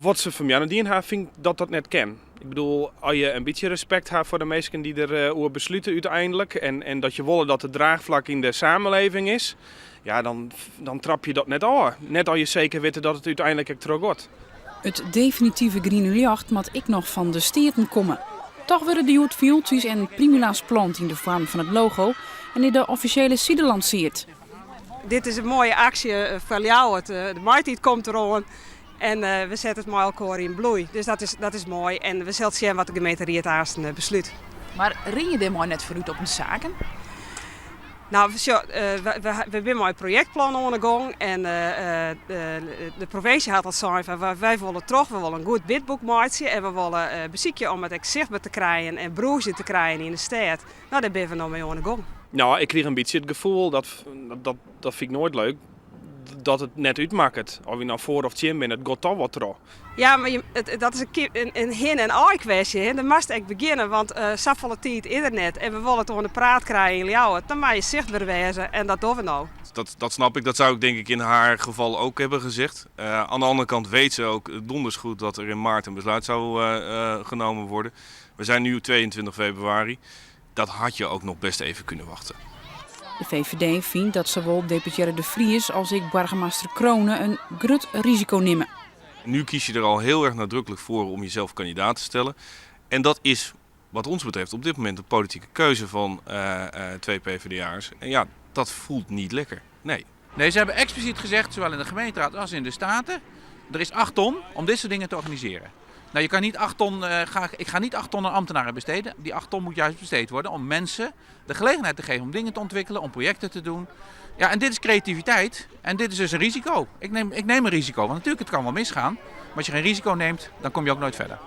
Wat se fermoarn dien ha, fyn ik dat dat net kin. Ik bedoel, as je in bytsje respekt ha foar de minsken dy't der oer beslute úteinlik en dat je wolle dat der draachflak yn de samenleving is, ja, dan trap je dat net ôf. Net as je seker witte dat it úteinlik ek trochgiet. It definitive griene ljocht moat ek noch fan de Steaten komme. Toch wurde der hjoed fioeltsjes en primula's plant yn de foarm fan it logo en is de offisjele side lansearre. Dit is in moaie aksje foar Ljouwert. De maitiid komt deroan en we sette it mei elkoar yn bloei. Dus dat is moai en we sille sjen wat de gemeenteried aanst beslút. Mar rinne je dêrmei net foarút op de saken? Nou, we binne mei in projektplan oan de gong en de provinsje hat al sein fan wy wolle troch, we wolle in goed bidboek meitsje en we wolle besykje om it ek sichtber te krijen en brûzjen te krijen yn de stêd. Nou, dêr binne we no mei oan de gong. Nou, ik krige in bytsje it gefoel, dat, dat fyn ik noait leuk, dat it net útmakket. Oft wy no foar of tsjin binne, it giet toch wol troch. Ja, mar dat is in hin en ei kwestje. Hè. Dan moatst ek begjinne, want safolle tiid is der net. En we wolle it oan de praat krije yn Ljouwert. Dan moat je sichtber wêze en dat dogge we no. Dat snap ik. Dat zou ik denk ik in haar geval ook hebben gezegd. Aan de andere kant weet ze ook donders goed dat er in maart een besluit zou genomen worden. We zijn nu 22 februari. Dat had je ook nog best even kunnen wachten. De VVD fynt dat sawol deputearre De Vries as ek boargemaster Crone in grut risiko nimme. Nu kies je er al heel erg nadrukkelijk voor om jezelf kandidaat te stellen. En dat is wat ons betreft op dit moment een politieke keuze van twee PvdA'ers. En ja, dat voelt niet lekker. Nee. Nee, ze hebben expliciet gezegd, zowel in de gemeenteraad als in de Staten, er is 8 ton om dit soort dingen te organiseren. Nou, je kan niet 8 ton, ik ga niet 8 ton aan ambtenaren besteden. Die 8 ton moet juist besteed worden om mensen de gelegenheid te geven om dingen te ontwikkelen, om projecten te doen. Ja, en dit is creativiteit en dit is dus een risico. Ik neem een risico, want natuurlijk het kan wel misgaan. Maar als je geen risico neemt, dan kom je ook nooit verder.